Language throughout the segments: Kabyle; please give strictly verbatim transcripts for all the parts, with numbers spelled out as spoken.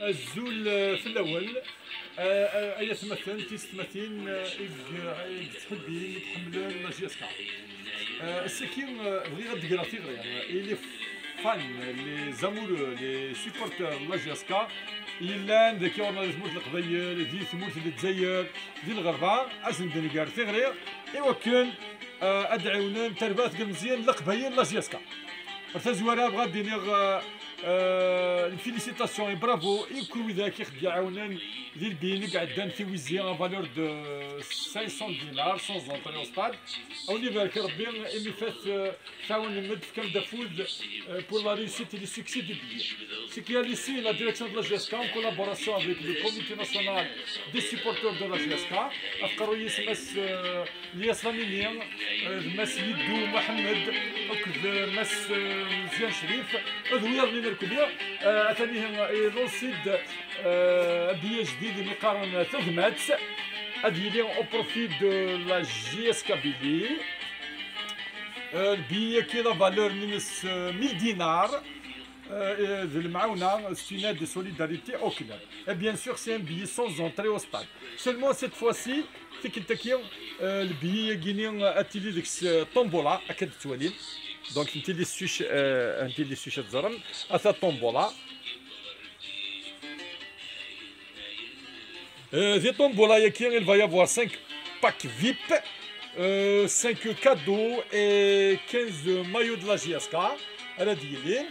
Azul, eh, fell-awen, eh, eh, ay atmaten, tisetmatin, eh, i g-, i yettḥebbin, i iḥemmlen la J S K. Eh, ass-agi, eh, bɣiɣ ad d-greɣ tiɣri, eh, i les fans, les amoureux, les supporters de la J S K, yellan dagi ɣur-neɣ di tmurt n Leqbayel, di tmurt n Lezzayer, di lɣerba, ad sen-d-nger tiɣri, i wakken, eh, ad d-ɛiwnen tarbaɛt n yilmeẓyen n Leqbayel, la J S K. Ɣer tazwara, bɣiɣ ad d-iniɣ, eh, eh, félicitations et bravo i kul widak i ɣ-d-iɛawnen di lbiyin i iɛeddan, tiwizi en valeur de cinq cents dinars, cent entrées au stade. A wen-ibarek Rebbi imi fat, eh, tɛawnem-d, tefkam-d afud, eh, pour la réussite et le succès du billet. C'est qu'il y a ici la direction de la J S K en collaboration avec le comité national des supporters de la J S K. Afqaru-is Mass, eh, Lyas Lamini, eh, d Mass Yiddu Muḥemmed, akked, eh, Mass, eh, Meẓyan Crif, d wiyaḍ-nni irkelli, eh, atan ihi, eh, ilansi-d, eh, abilli ajdid imi qqaren tagmat, ad yili au profit de la J S K Billet. Eh, lbilli-agi, la valeur-nnes, eh, mille dinars, eh, eh, d lemɛawna, c'est une aide de solidarité au club. Et bien sûr, c'est un billet cent entrées au stade. Seulement, cette fois-ci, tikkelt-agi, eh, lbilli-agi-ni, eh, ad tili deg-s, eh, tombola, akka d-tettwalim. Donc, n tili ssuc, eh, n tili ssuc ad ẓrem. Ata tombola. Eh, di tombola-agi, il va y avoir cinq packs vip, eh, cinq cadeaux et quinze maillots de la J S K. Ara d-yilin.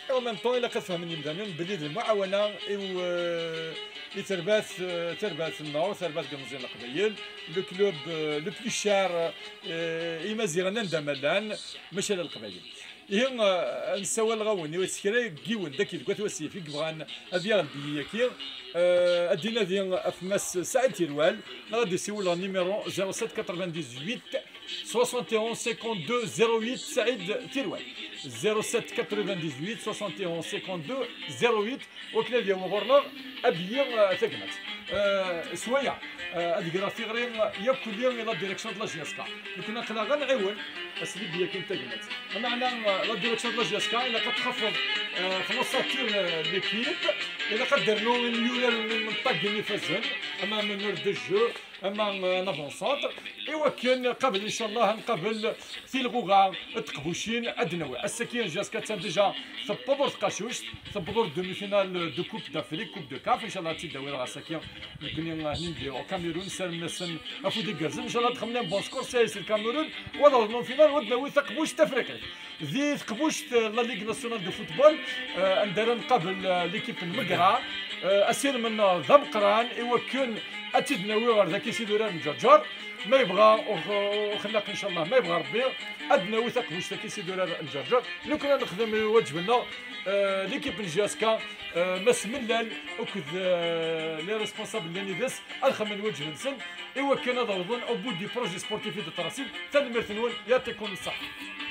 Et en même temps, ilaq ad fehmen yimdanen belli d lemɛawna i u-, eh, i terbaɛt, eh, terbaɛt-nneɣ, terbaɛt n yilmeẓyen n Leqbayel, le club, eh, le plus cher, eh, i Imaziɣen anda ma llan, mačči ala Leqbayel. Ihi, eh, nessawal-awen i kra n yiwen dagi deg At Wasif i yebɣan ad yaɣ lbilli-agi, eh, ad d-inadi ɣef Mass Saɛid Tirwal, neɣ ad d-isiwel ɣer numéro zéro sept quatre-vingt-dix-huit soixante et onze cinquante-deux zéro huit, Saɛid Tirwal. Zéro sept quatre-vingt-dix-huit soixante et onze cinquante-deux zéro huit, wakken ad yawi ɣur-neɣ abilli, eh, tagmat. Eh, s waya, eh, ad greɣ tiɣri yakk-nni i la direction de la J S K. Nekkni aql-aɣ ad nɛiwen aslibbi-agi n tagmat. Lameɛna, eh, la direction de la J S K ilaq ad txafeḍ, eh, ɣef l'ossature, eh, n l'équipe, ilaq ad d-ternu imyurar n, n ṭaggen ifazen, ama meneur de jeu, ama, eh, un avant-centre, i wakken qabel, inchallah, ad nqabel tilɣuɣa n teqbucin ad d-nawi. Ass-agi, J S K attan déjà tewweḍ ɣer tqacuct, tewweḍ ɣer demi-finale de Coupe d'Afrique, Coupe de CAF, inchallah ad tt-id-awiɣ ass-agi. Nekkni, eh, hnin di, au Cameroun, ssarmen-asen afud igerrzen, inchallah ad xedmen un bon score, c'est le Cameroun, u ad awḍen en finale, u ad d-nawi taqbuct tafriqit. Di teqbuct, eh, la Ligue Nationale de Football, eh, anda ara nqabel, eh, l'équipe n Megra, eh, asirem-nneɣ d ameqqran i wakken ad tt-id-nawi ɣer dagi s idurar n Ǧerǧer. Ma yebɣa ux-, uxellaq, inchallah, ma yebɣa Rebbi, ad d-nawi taqbuct-agi s idurar n Ǧerǧer. Nekkni ad nexdem lwaǧeb-nneɣ, eh, l'équipe n J S K, eh, Mass Mellal akked, eh, les responsables n Lanides ad xedmen lwaǧeb-nsen i wakken ad awḍen au bout du projet sportif i d-tracim. Tanemmirt-nwen, يعطيكم الصحة.